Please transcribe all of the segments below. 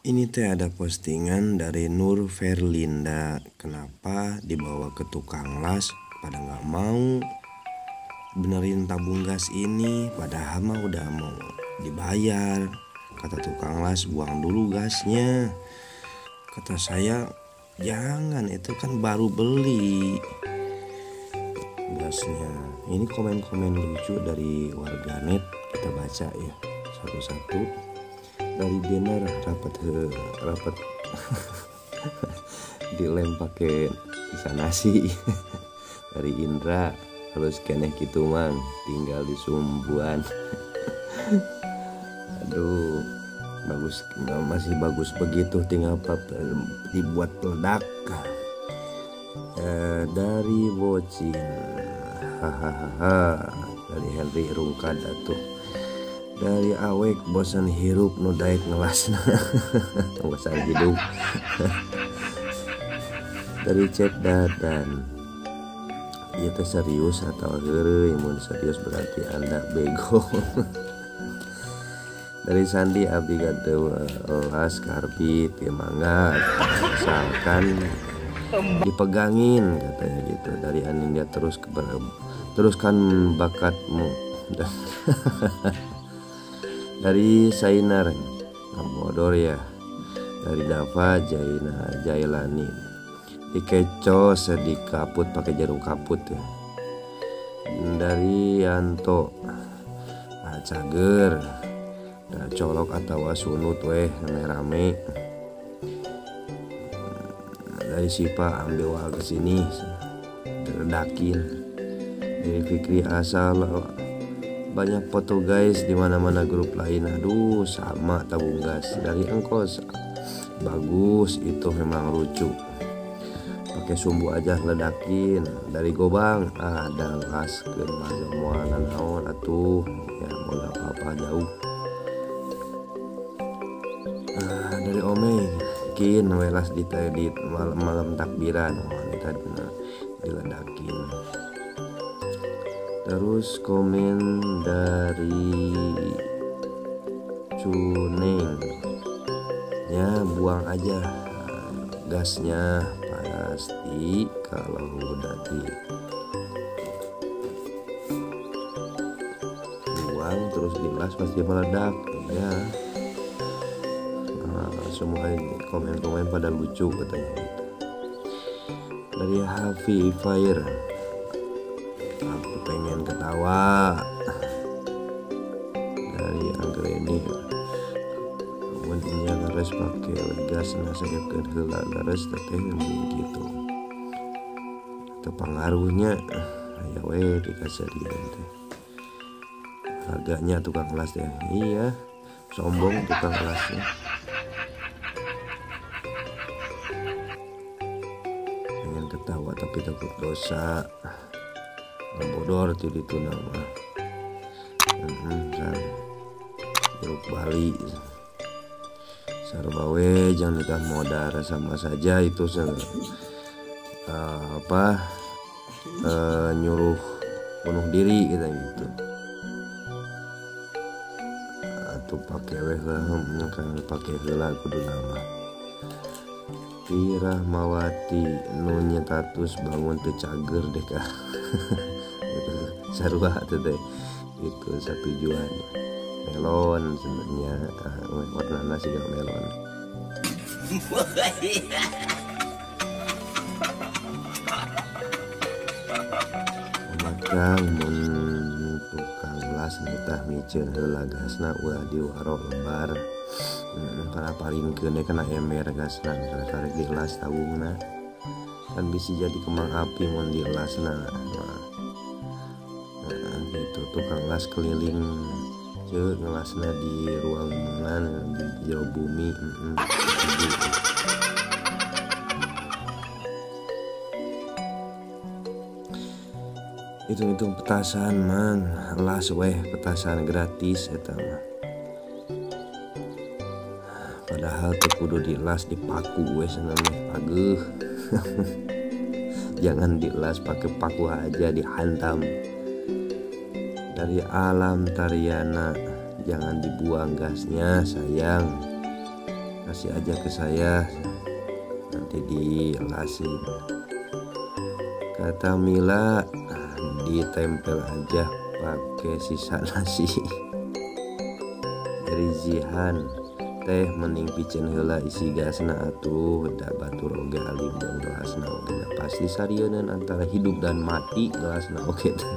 Ini teh ada postingan dari Nur Ferlinda. Kenapa dibawa ke tukang las pada nggak mau benerin tabung gas ini, padahal mah udah mau dibayar. Kata tukang las buang dulu gasnya. Kata saya jangan, itu kan baru beli gasnya. Ini komen-komen lucu dari warganet, kita baca ya satu-satu. Dari Dinner rapat rapat dilem pakai sisa nasi. Dari Indra harus keneh gitu mang, tinggal di Sumbuan. Aduh, bagus, masih bagus begitu, tinggal dibuat peledak. Dari Bocin, hahaha. Dari Henry Rungkad atuh. Dari Awek bosan hirup nu daek ngelasna. Bosan hidup. Dari Cek Dadan, ieu teh serius atau heureuy? Mun serius berarti Anda bego. Dari Sandi abdi gaduh las karbit ya mangga asalkan dipegangin katanya gitu. Dari Aninda terus teruskan bakatmu. Dari Sainar bodor ya. Dari Dava Jaina Jailani, dikeco sedih kaput pakai jarum kaput ya. Dari Yanto, cager colok atau sunut weh rame-rame. Dari Sipa ambil wal ke sini diledakin. Dari Fikri asal banyak foto guys di mana-mana grup lain. Aduh sama tabung gas. Dari Engkos bagus itu memang lucu, pakai sumbu aja ledakin. Dari Gobang ada las ke moal naon atuh ya, mau apa-apa jauh. Dari Ome kin welas di malam takbiran wanita diledakin. Terus komen dari Cuneng ya, buang aja gasnya pasti kalau udah dibuang terus dilas pasti meledak ya. Nah, semua komen-komen pada lucu katanya gitu. Dari Hafi Fire, aku pengen ketawa. Dari Anggreni, mun nya leres pake gas nasaepkeun heula leres teteh gitu. Terpengaruhnya aya we dikasarian teh. Harganya tukang kelas teh. Iya, sombong tukang kelasnya. Pengen ketawa tapi takut dosa. Bodor ti ditu nama. Jeruk Bali. Sarua we jangan nikah modar sama saja itu nyuruh bunuh diri kita gitu. Atau pakai we kan pakai heula kudu nama. Pirahmawati nu nyetatus bangun teu cager deh kah. Sarua teh itu satu tujuan melon sebenarnya, warna nasi gak melon. Maka mun tukang las nitah miceun heula gasna ulah diwaro lebar. Kana paringkeun kana ember gasna karek dilas tabungna kan bisa jadi kembang api mun dilasna. Nah, gitu tukang las keliling ce ngelasna di ruangan di jero bumi. Hitung-hitung petasan mang, las weh petasan gratis eta mah. Padahal teu kudu dilas dipaku weh cenah mah pageuh. Jangan dilas pakai paku aja dihantam. Dari Alam Tariana, jangan dibuang gasnya sayang. Kasih aja ke saya, nanti dielasin. Kata Mila, ditempel aja pakai sisa nasi. Dari Zihan, teh mending piceun heula isi gasna atuh, da batur oge alim dan gelasna oge da pasti sarieun antara hidup dan mati gelasna oge teh.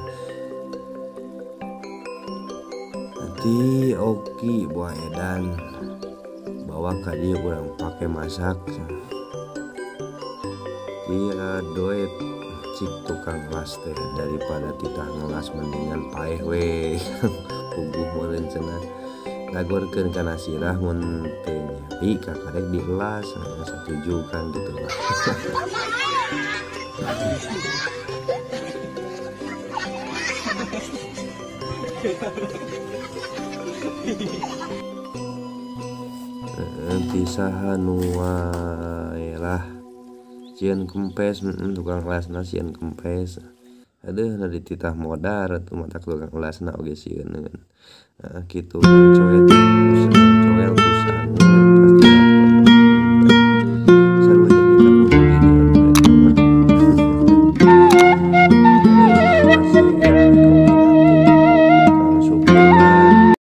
Nanti Oki buah edan bawa ka dieu urang pake masak. Dia doet cik tukang las teh, daripada titah ngelas mendingan paeh we. Puguh meureun cenah. Dagorkeun kana sirah mun teu nyeri kakarek dielas, satuju kan gitu lah. Pisahan wae lah. Sieun kempes, tukang lasna sieun kempes. Aduh, da dititah modar atuh matak tukang lasna oge sieun. Kitu coet.